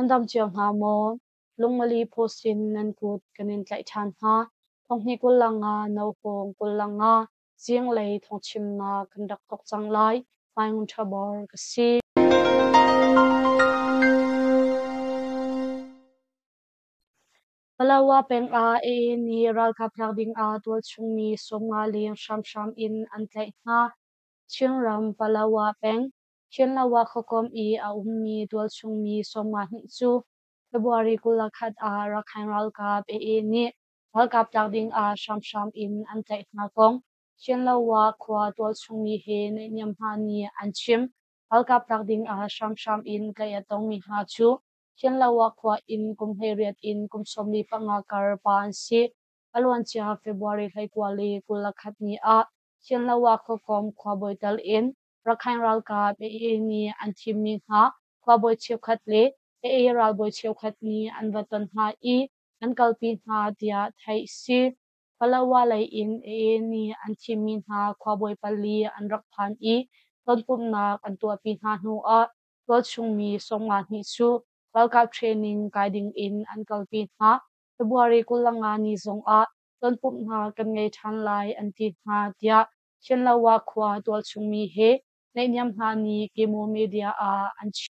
Nan dam cio hna maw? Lungmali post in nan kut kan in tlaih ṭhan hna. Thonghnih 25 Nohawng 25 zinglei thawngchimnak kan rak thawk cang lai. Hmaingun ṭhabor ka si. Palawa peng ah AA nih ralkap tlak ding ah tualchungmi 50 leng hramhram in an tlaih hna. Chinram Palawa peng, Chinlawa khuakomh i a ummi tualchungmi 52 cu February 21 ah Rakhine ralkap AA nih ralkap tlak ding ah hramhram in an tlaih hna kong Chinlawa khua tualchungmi he naihniam hna nih an chim. Ralkap tlak ding ah hramhram in tlaih a tongmi hna cu Chinlawa khua in kum 18 in kum 45 kar pa an si. A luancia February 29 le 21 ni ah Chinlawa khuakomh khuabawi tal in Rakhine ralkap AA nih an thimmi hna khuabawi cheukhat le AA ralbawi cheukhat nih an va ton hna i an kalpi hna tiah theih si. Palawa lei in AA nih an thimmi hna khuabawi pali an rak phan i tonpumhnak an tuahpi hna hnuah tualchungmi 52 cu ralkap training kai ding in an kalpi hna. February 25 ni zongah tonpumhnak kan ngei ṭhan lai an ti hna tiah Chinlawa khua tualchungmi he naihniam hna nih Kimo Media ah an chim.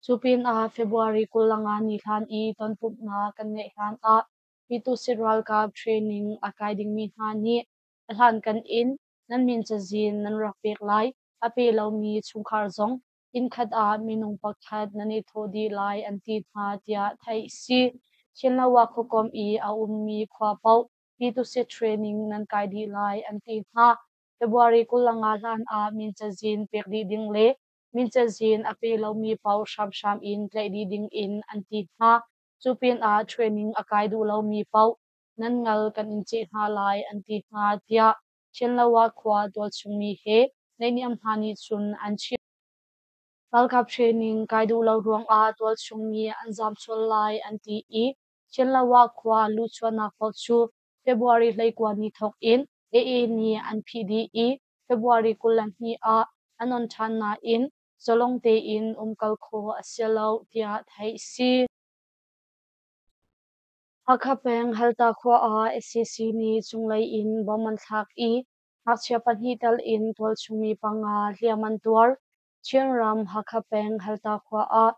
Cu pinah February 25 ni hlan i tonpumhnak kan ngeih hlan ah Pitusit ralkap training a kai dingmi hna nih a hlankan in nan min cazin nan rak pek lai, a pe lomi chungkhar zong innkhat ah minung pakhat nan i thawh dih lai an ti hna tiah theih a si. Chinlawa khuakomh i a ummi khua paoh Pitusit training nan kai dih lai an ti hna. February 25 hlan ah min cazin pek dih ding le min cazin a pe lomi paoh hramhram in tlaih dih ding in an ti hna. Cu pinah training a kai duh lomi paoh nan ngal kan in ceh hna lai an ti hna tiah Chinlawa khua tualchungmi he naihniam hna nih cun an chim. Ralkap training kai duh lo ruangah tualchungmi an zaam sual lai an ti i Chinlawa khua luhchuahnak paoh cu February 29 ni thawk in AA nih an phih dih i February 22 ah an on ṭhan nain zalong tein umkal khawh a si lo tiah theih a si. Hakha peng Halta khua ah sac nih cunglei in bomb an thlak i ngakchia pahnih tal in tualchungmi panga hliam an tuar. Chinram Hakha peng Halta khua ah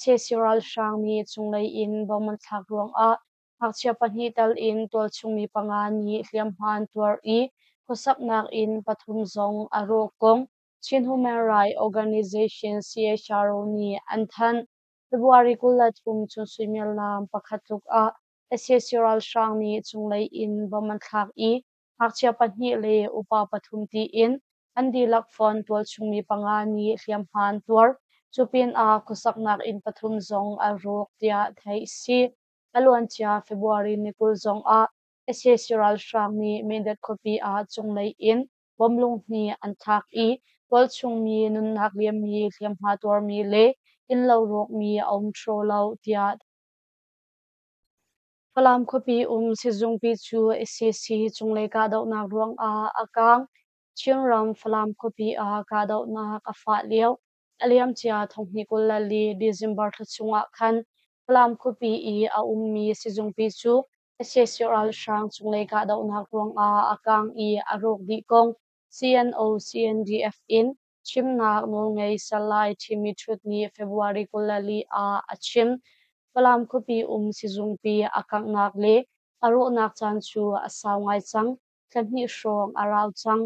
sac ralhrang nih cunglei in bomb an thlak ruangah ngakchia pahnih tal in tualchungmi panga nih hliamhma an tuar i khuasaknak inn pathum zong a rawk kong Chin Human Rights Organization CHRO nih an thanh. February 23 chun suimilam pakhat tluk ah sac ralhrang nih cunglei in bomb an thlak i ngakchia pahnih le upa pathum tiin an dihlak fon tualchungmi panga nih hliamhma an tuar. Cu pinah khuasaknak inn pathum zong a rawk tiah theih a si. A luancia February ni 20 zong ah sac ralhrang nih Mindat khuapi ah cunglei in bomb lunghnih an thlak i tualchungmi nunnak liammi, hliamhma tuarmi le innlo rawkmi a um hraw lo tiah Falam khuapi um sizungpi cu sac cunglei kahdohnak ruangah a kaang. Chinram Falam khuapi ah kahdohnak a fah lio. A liamcia thonghnih 24 December thla chungah khan Falam khuapi i a ummi sizungpi cu sac ralhrang cunglei kahdohnak ruangah a kaang i a rawk dih kong CNO CNDF in chimnak nawlngei Salai Thimi Htut nih February 24 ah a chim. Falam khuapi um sizungpi a kanghnak le a rawhnak caan cu a sau ngai cang. Thla hnih hrawng a rau cang.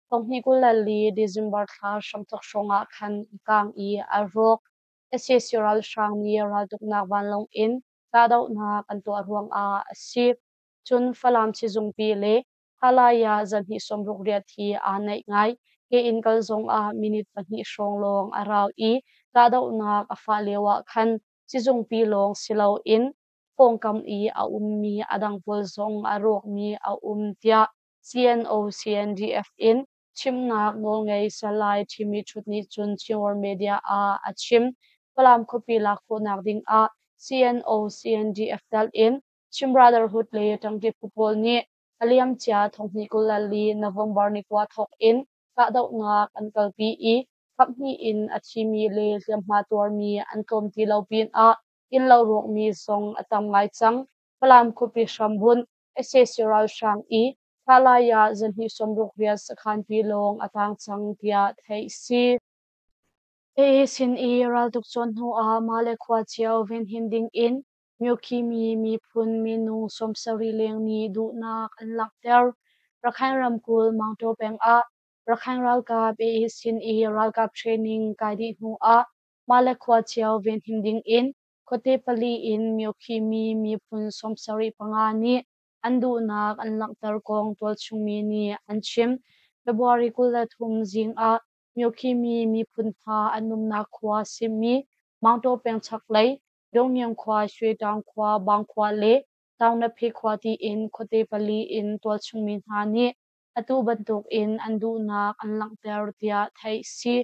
Thonghnih 24 December thla hramthok hrawng ah khan a kaang i a rawk. Sac ralhrang nih raltuknak vanlawng in kahdohnak an tuah ruangah a si. Cun Falam sizungpi le Halaya zarhhnih 68 hi aa naih ngai. Ke in kal zongah minute pahnih hrawng lawng a rau i kahdohnak a fah lioah khan sizungpi lawng si loin pawngkam i a ummi a dang pawl zong a rawkmi a um tiah CNO CNDF in chimnak nawlngei Salai Thimi Htut nih cun Chinworld Media ah a chim. Falam khuapi lak khawhnak dingah CNO CNDF tal in Chin Brotherhood le ṭangṭi phu pawl nih a liamcia thonghnih 24 November ni kua thawk in kahdohnak an kalpi i Kaphnih in a thimi le hliamhma tuarmi an tlawm ti lo pinah innlo rawkmi zong a tam ngai cang. Falam khuapi hrambunh sac ralhrang i thah ah zanhnih 68 sakhanpi lawng a tang cang tiah theih si. AA sin i raltuk cawn hnu ah mah le khua cio venhim ding in Myokhimi miphun minung 70 leng nih duhnak an langhter. Rakhine ramkulh Mangtaw peng ah Rakhine ralkap AA sin i ralkap training kai dih hnu ah mah le khua cio venhim ding in khuate pali in Myokhimi miphun 75 nih an duhnak an langhter kong tualchungmi nih an chim. February 23 zing ah Myokhimi miphun hna an umnak khua simi Mangtaw peng chaklei Dongmyang khua, Shwetaung khua, Bang khua le Taungnaphe khua tiin khuate pali in tualchungmi hna nih atu bantukin an duhnak an langhter tiah theih si.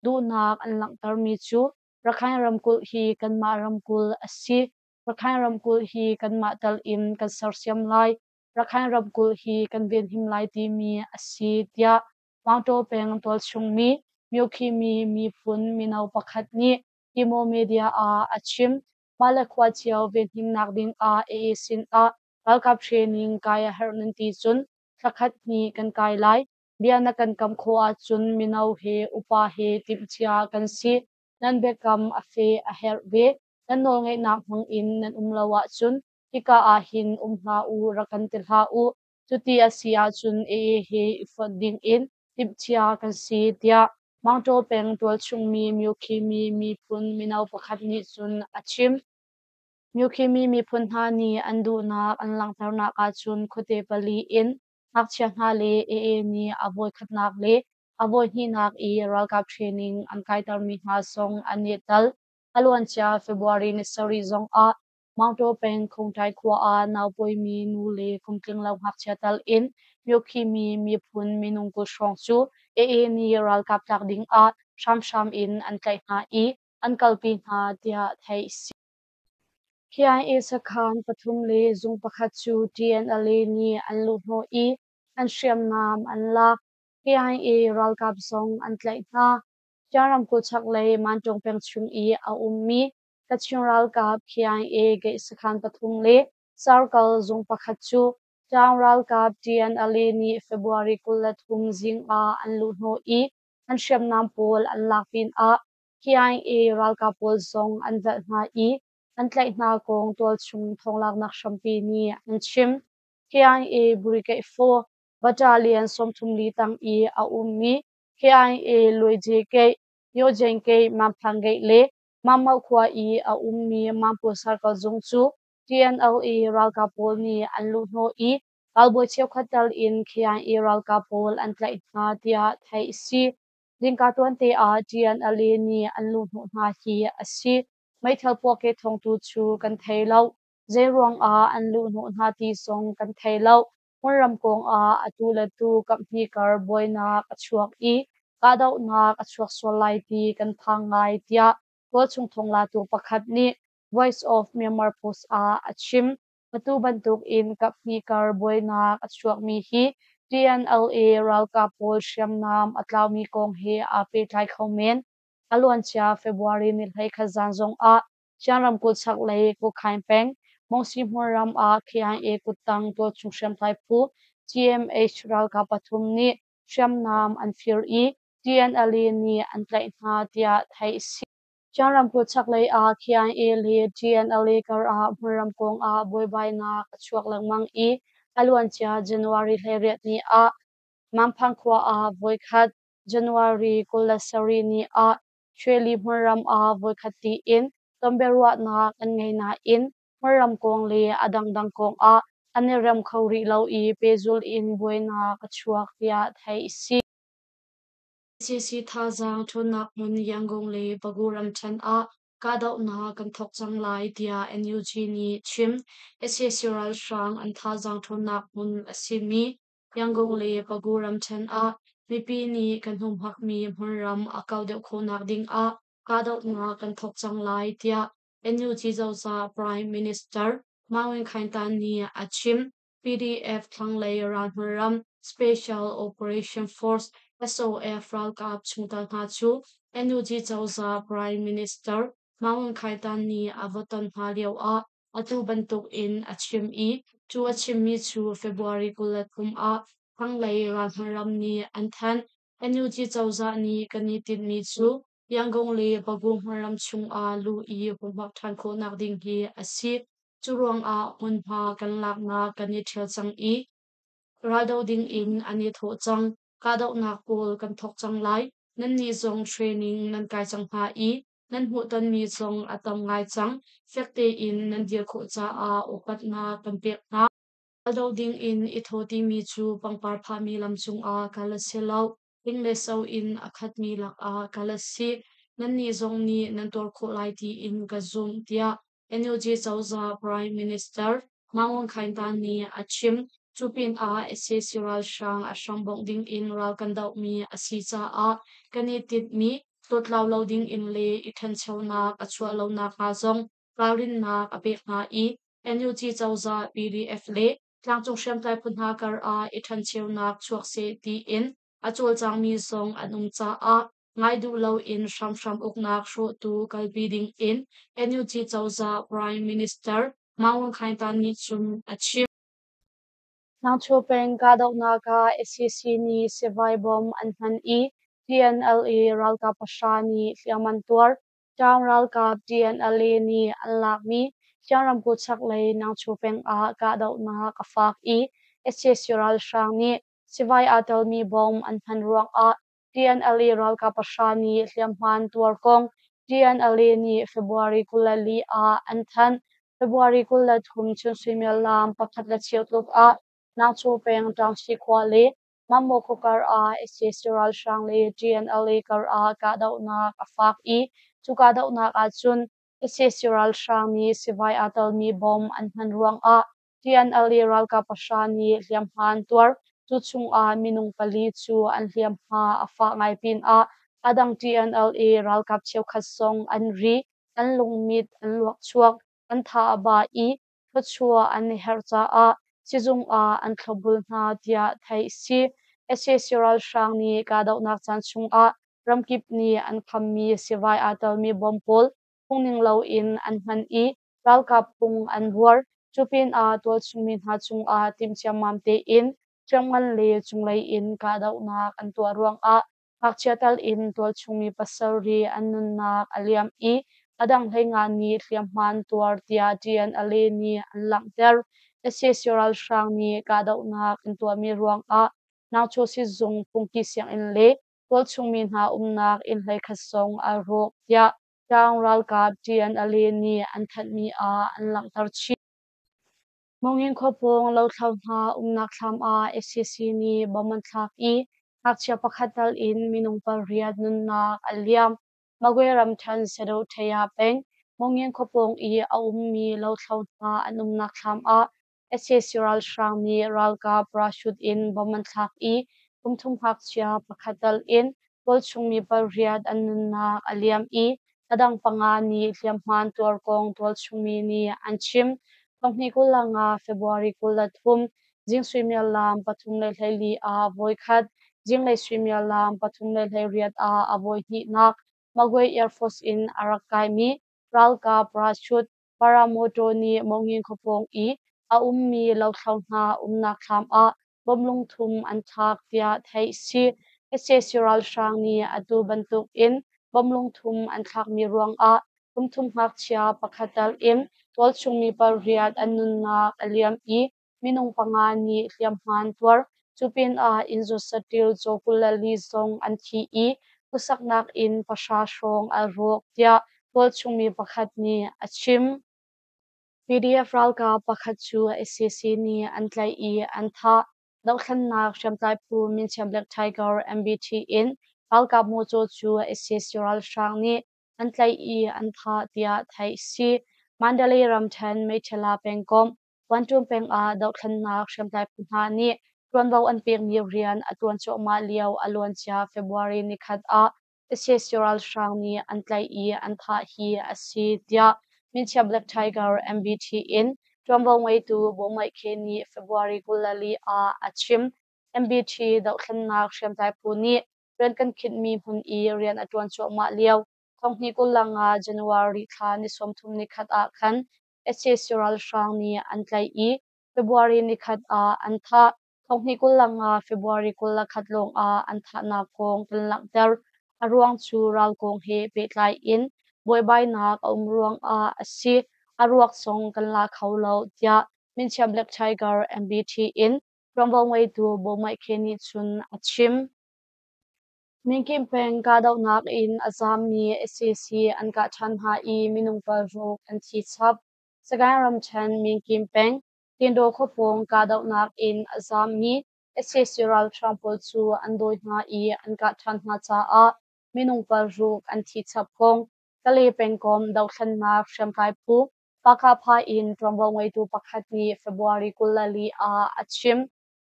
Duhnak an langhtermi cu Rakhine ramkulh hi kanmah ramkulh a si. Rakhine ramkulh hi kanmah tal in kan sersiam lai. Rakhine ramkulh hi kan venhim lai timi a si tiah Mangtaw peng tualchungmi Myokhimi miphun mino pakhat nih Imo Media ah a chim. Mah le khua cio venhimnak ding ah AA sin ah ralkap training kai a herh nan ti cun thlakhat hnih kan kai lai. Bia na kan kam khawh ahcun mino he upa he timhcia kan si. Nan biakam a fe a herh ve. Nan nawlngeihnak hmang in nan um lo ahcun hika ah hin um hlah u rak kan ti hlah u. Cuti a si ahcun AA he i fonh ding in timhcia kan si tiah Mangtaw peng tualchungmi Myokhimi miphun mino pakhat nih cun a chim. Myokhimi miphun hna nih an duhnak an langhternak ahcun khuate pali in ngakchia hna le AA nih a voikhatnak le a voihnihnak i ralkap training an kaitermi hna zong an i tel. A luancia February ni sarih zong ah Mangtaw peng Khongtai khua ah naupawimi nu le kumtlinglo ngakchia tal in Myokhimi miphun minung 20 hrawng cu AA nih ralkap tlak ding ah hramhram in an tlaih hna i an kalpi hna tiah theih si. KIA sakhan pathum le zung pakhat cu TNLA nih an luhhnawh i an hriamnam an lak. KIA ralkap zong an tlaih hna. Chin ramkulh chaklei Mantawng peng chung i a ummi Kachin ralkap KIA gate sakhan pathum le Circle zung pakhat cu Tlang ralkap TNLA nih February 23 zing ah an luhhnawh i an hriamnam pawl an lak pinah KIA ralkap pawl zong an velh hna i an tlaih hna kong tualchung thawnglaknak hrampi nih an chim. KIA Brigade 4 Battalion 34 tang i a ummi KIA Luaije Gate, Myojaing Gate, Mamphang Gate le Mammoh khua i a ummi Mampu Circle zung cu TNLA ralkap pawl nih an luhhnawh i ralbawi cheukhat tal in KIA ralkap pawl an tlaih hna tiah theih a si. Zingka tuante ah TNLA nih an luhhnawh hna hi a si. Meithal puahkeh thawngtu cu kan thei lo. Zeiruang ah an luhhnawh hna ti zong kan thei lo. Hmunram kong ah atu le tu kaphnih kar buainak a chuak i kahdohnak a chuak sual lai ti kan phang ngai tiah tualchung thawnglatu pakhat nih Voice of Myanmar Post ah a chim. Atu bantuk in kaphnih kar buainak a chuakmi hi TNLA ralkap pawl hriamnam a tlaumi kong he aa pehtlai kho men. A luancia February ni 21 zan zong ah Chin ramkulh chaklei Kokhain peng Mongsi hmunram ah KIA kuttang tualchung hriamtlai phu TMH ralkap pathum nih hriamnam an fir i TNLA nih an tlaih hna tiah theih a si. Chin ramkulh chaklei ah KIA le TNLA kar ah hmunram kong ah buaibainak a chuak lengmang i a luancia January 18 ni ah Mamphang khua ah voikhat, January 27 ni ah Shweli hmunram ah voikhat tiin tonbiaruahnak an ngei nain hmunram kong le a dangdang kong ah an i rem kho rih lo i pehzulh in buainak a chuak tiah theih a si. Sac thazaang ṭhawnnak hmun Yangon le Bago ramṭhen ah kahdohnak kan thawk cang lai tiah NUG nih chim. Sac ralhrang an thazaang ṭhawnnak hmun a simi Yangon le Bago ramṭhen ah mipi nih kan humhakmi hmunram a kau deuh khawhnak ding ah kahdohnak kan thawk cang lai tiah NUG cozah Prime Minister Maung Win Khaing Than nih a chim. PDF thlanglei ralhmunram Special Operation Force SOF ralkap chungtel hna cu NUG cozah Prime Minister Maung Khai Tan nih a va ton hna lioah atu bantuk in a chim i cu a chimmi cu February 23 ah thlanglei ralhman ram nih an thanh. NUG cozah nih kan i tinhmi cu Yangon le Bago hmunram chungah luh i humhak ṭhan khawhnak ding hi a si. Cu ruangah hmunhma kan laknak kan i ṭhial cang i raldo dingin an i thawh cang. Kahdohnak pawl kan thawk cang lai. Nannih zong training nan kai cang hna i nan hmuhtonmi zong a tam ngai cang. Fek tein nan dir khawh caah upatnak kan pek hna. Raldo dingin i thawh timi cu pangpar phahmi lam cungah kal a si lo. Inn le so in a khatmi lakah kal a si. Nannih zong nih nan tuar khawh lai tiin ka zumh, tiah NUG cozah Prime Minister Maung Khaing Tan nih a chim. Cu pinah sac ralhrang a hram bongh dingin ral kan dohmi a si caah kan i tinhmi tlawttlau lo dingin le i ṭhencheunak a chuah lo nakhnga zong ralrinnak a pek hna i NUG cozah PDF le tlangcung hriamtlai phu hna kar ah i ṭhencheunak chuak seh tiin a cawlcangmi zong an um caah ngai duh loin hramhram uknak hrawhtu kalpi dingin NUG cozah Prime Minister Maung Khaing Tan nih cun a chim. Nangchu peng kahdohnak ah sac nih sivai bom an hman i TNLA ralkap pahra nih hliam an tuar. Ṭaung ralkap TNLA nih an lakmi Siang ramkulh chaklei Nangchu peng ah kahdohnak a fak i sac ralhrang nih sivai aa telmi bom an hman ruangah TNLA ralkap pahra nih hliamhma an tuar kong TNLA nih February 24 ah an thanh. February 23 chun suimilam 1:15 tluk ah Nangchu peng Ṭaungsi khua le Mammaw khua kar ah sac ralhrang le TNLA kar ah kahdohnak a fak i cu kahdohnak ahcun sac ralhrang nih sivai aa telmi bom an hman ruangah TNLA ralkap pahra nih hliamhma an tuar. Cu chungah minung pali cu an hliamhma a fah ngai pinah a dang TNLA ralkap cheukhat zong an ri, an lungmit, an luakchuak, an tha a ba i thluachuah an i herh caah sizung ah an thlopbul hna tiah theih a si. Sac ralhrang nih kahdohnak caan chungah ramkip nih an khammi sivai aa telmi bom pawl phungning loin an hman i ralkap phung an buar. Cu pinah tualchungmi hna cungah timh ciammam tein hriamngan le cunglei in kahdohnak an tuah ruangah ngakchia tal in tualchungmi pasarih an nunnak a liam i a dang 15 nih hliamhma an tuar tiah TNLA nih an langhter. Sac ralhrang nih kahdohnak an tuahmi ruangah Nangchaw sizung, phungki sianginn le tualchungmi hna umnak inn 11 zong aa rawk tiah Ṭaung ralkap TNLA nih an thanhmi ah an langhter chih. Mongin khua pawng lothlo hna umnak thlam ah sac nih bom an thlak i ngakchia pakhat tal in minung pariat nunnak a liam. Magwe ramṭhen Sedothaya peng Mongin khua pawng i a ummi lothlo hna an umnak thlam ah sac ralhrang nih ralkap parachute in bom an thlak i kumthum ngakchia pakhat tal in tualchungmi pariat an nunnak a liam i a dang panga nih hliamhma an tuar kong tualchungmi nih an chim. 2025 February 23 zing suimilam 3:14 ah voikhat, zinglei suimilam 3:18 ah a voihnihnak Magwe Air Force in a rak kaimi ralkap parachute paramotor nih Mongin khuapawng i a ummi lothlo hna umnak thlam ah bom lungthum an thlak tiah theih si. Sac ralhrang nih atu bantuk in bom lungthum an thlakmi ruangah kumthum ngakchia pakhat tal in tualchungmi pariat an nunnak a liam i minung panga nih hliamhma an tuar. Cu pinah inn zawt saṭil caw 24 zong an thi i khuasaknak inn pahra hrawng a rawk tiah tualchungmi pakhat nih a chim. PDF ralkap pakhat cu sac nih an tlaih i an thah. Dohthlennak hriamtlai phu Minchia Black Tiger MBT in ralkap mawcaw cu sac ralhrang nih an tlaih i an thah tiah theih a si. Mandalay ramṭhen Meiṭhela pengkomh Wanṭum peng ah dohthlennak hriamtlai phu hna nih ṭuanvo an pekmi rian a ṭuan cuahmah lio a luancia February nikhat ah sac ralhrang nih an tlaih i an thah hi a si tiah Minchia Black Tiger MBT in ṭuanvo ngeitu Bo Ngaih Khe nih February 24 ah a chim. MBT dohthlennak hriamtlai phu nih rian kan khinhmi hmun i rian a ṭuan cuahmah lio thonghnih 25 January thla ni 31 ah khan sac ralhrang nih an tlaih i February nikhat ah an thah. Thonghnih 25 February 21 lawng ah an thahnak kong kan langhter. A ruang cu ral kong he pehtlai in buaibainak a um ruangah a si. A ruak zong kan la kho lo, tiah Minchia Black Tiger MBT in ṭuanvo ngeitu Bo Maih Khe nih cun a chim. Minkin peng kahdohnak in a zaammi sac an kah ṭhan hna i minung 6 an thi chap. Sagaing ramṭhen Minkin peng Tindaw khuapawng kahdohnak in a zaammi sac ralhrang pawl cu an dawi hna i an kah ṭhan hna caah minung 6 an thi chap kong Kalay pengkomh dohthlennak hriamtlai phu Pakapha in ṭuanvo ngeitu pakhat nih February 24 ah a chim.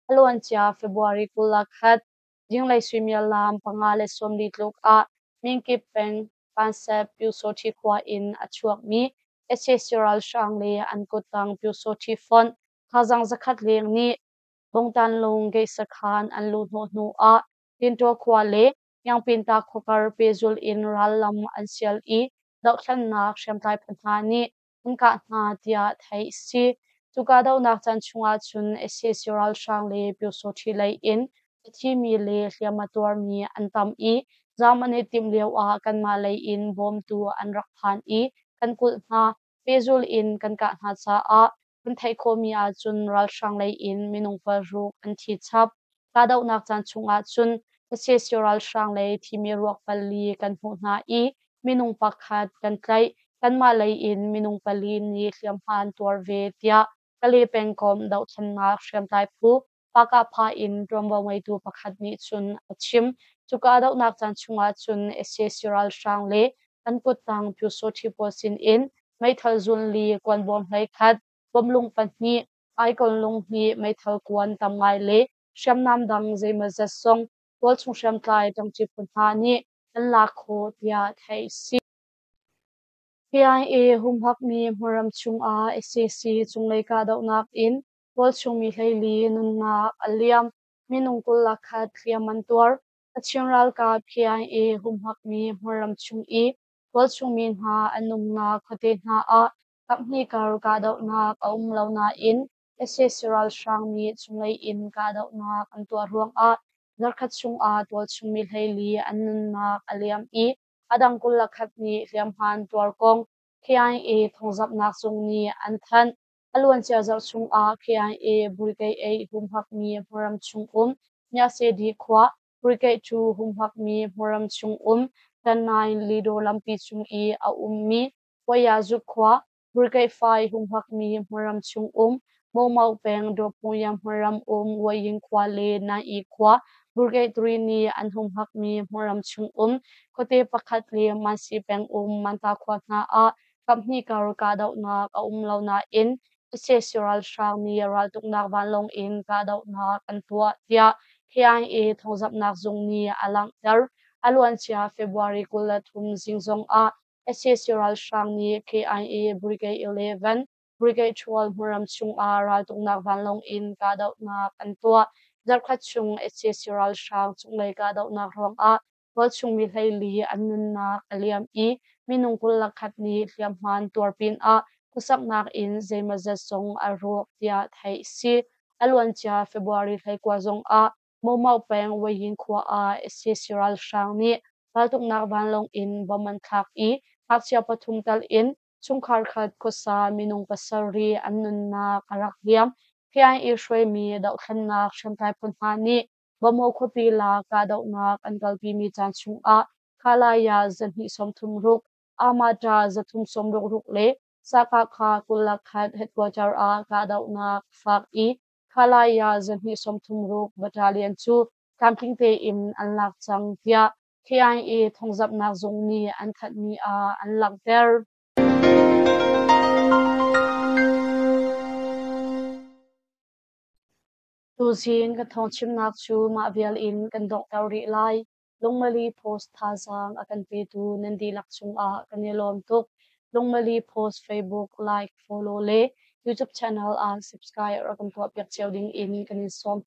A luancia February 21 zinglei suimilam 5:40 tluk ah Minkip peng Pansep Pyusawṭhi khua in a chuakmi sac ralhrang le an kuttang Pyusawṭhi fonh thazaang 100 leng nih Bungtanlung gate sakhan an luhhnawh hnu ah Tinṭaw khua le Yangpinta khuakar pehzulh in rallam an sial i dohthlennak hriamtlai phu hna nih an kah hna tiah theih a si. Cu kahdohnak caan chungah cun sac ralhrang le Pyusawṭhi lei in a thimi le hliam a tuarmi an tam i zaam an i timh lioah kanmah lei in bawmtu an rak phan i kan kulh hna. Pehzulh in kan kah hna caah kan theih khawhmi ahcun ralhrang lei in minung 6 an thi chap. Kahdohnak caan chungah cun sac ralhrang lei thimi ruak 4 kan hmuh hna i minung pakhat kan tlaih. Kanmah lei in minung 4 nih hliamhma an tuar ve, tiah Kalay pengkomh dohthlennak hriamtlai phu Pakapha in ṭuanvo ngeitu pakhat nih cun a chim. Cu kahdohnak caan chungah cun sac ralhrang le an kuttang Pyusawṭhi pawl sinin meithal zunli kuanbawm 11, bawmlung 2, icon lung hnih, meithal kuan tam ngai le hriamnam dang zeimawzat zong tualchung hriamtlai ṭangṭi phu hna nih an lak khawh tiah theih a si. KIA humhakmi hmunram chungah sac cunglei kahdohnak in tualchungmi 14 nunnak a liam, minung 21 hliam an tuar. Kachin ralkap KIA humhakmi hmunram chung i tualchungmi hna an umnak khuate hna ah kaphnih kar kahdohnak a um lo nain sac ralhrang nih cunglei in kahdohnak an tuah ruangah zarkhat chungah tualchungmi 14 an nunnak a liam i a dang 21 nih hliamhma an tuar kong KIA thawngzamhnak zung nih an thanh. A luancia zarh chungah KIA Brigade 8 humhakmi hmunram chung um Myasedi khua, Brigade 2 humhakmi hmunram chung um Tannaing Lido lampi cung i a ummi Wayazu khua, Brigade 5 humhakmi hmunram chung um Mawmauk peng Dawpmuya hmunram um Wayin khua le Nai khua, Brigade 3 nih an humhakmi hmunram chung um khuate pakhat le Mansi peng um Manta khua hna ah kaphnih kar kahdohnak a um lo nain sac ralhrang nih raltuknak vanlawng in kahdohnak an tuah tiah KIA thawngzamhnak zung nih a langhter. A luancia February 23 zing zongah sac ralhrang nih KIA Brigade 11, Brigade 12 hmunram chungah raltuknak vanlawng in kahdohnak an tuah. Zarhkhat chung sac ralhrang cunglei kahdohnak ruangah tualchungmi 14 an nunnak a liam i minung 21 nih hliamhma an tuar pinah khuasaknak in zeimawzat zong a rawk tiah theih a si. A luancia February 29 zongah Mawmauk peng Wayin khua ah sac ralhrang nih raltuknak vanlawng in bomb an thlak i ngakchia 3 tal in chungkhar khat khuasa minung 7 an nunnak a rak liam. KIA hruaimi dohthlennak hriamtlai phu hna nih Bawmaw khuapi lak kahdohnak an kalpimi caan chungah Khalaya 236, Amata 366 le Sakakha 21 headquarter ah kahdohnak a fak i Khalaya 236 battalion cu tlamtling tein an lak cang tiah KIA thawngzamhnak zung nih an thanhmi ah an langhter. Tuzing ka thawngchimnak cu mah vial in kan donghter rih lai. Lungmali Post thazaang a kan petu nan dihlak cungah kan i lawm tuk. Lungmali Post Facebook like, follow le YouTube channel ah subscribe rak kan tuahpiak cio ding in kan in sawm.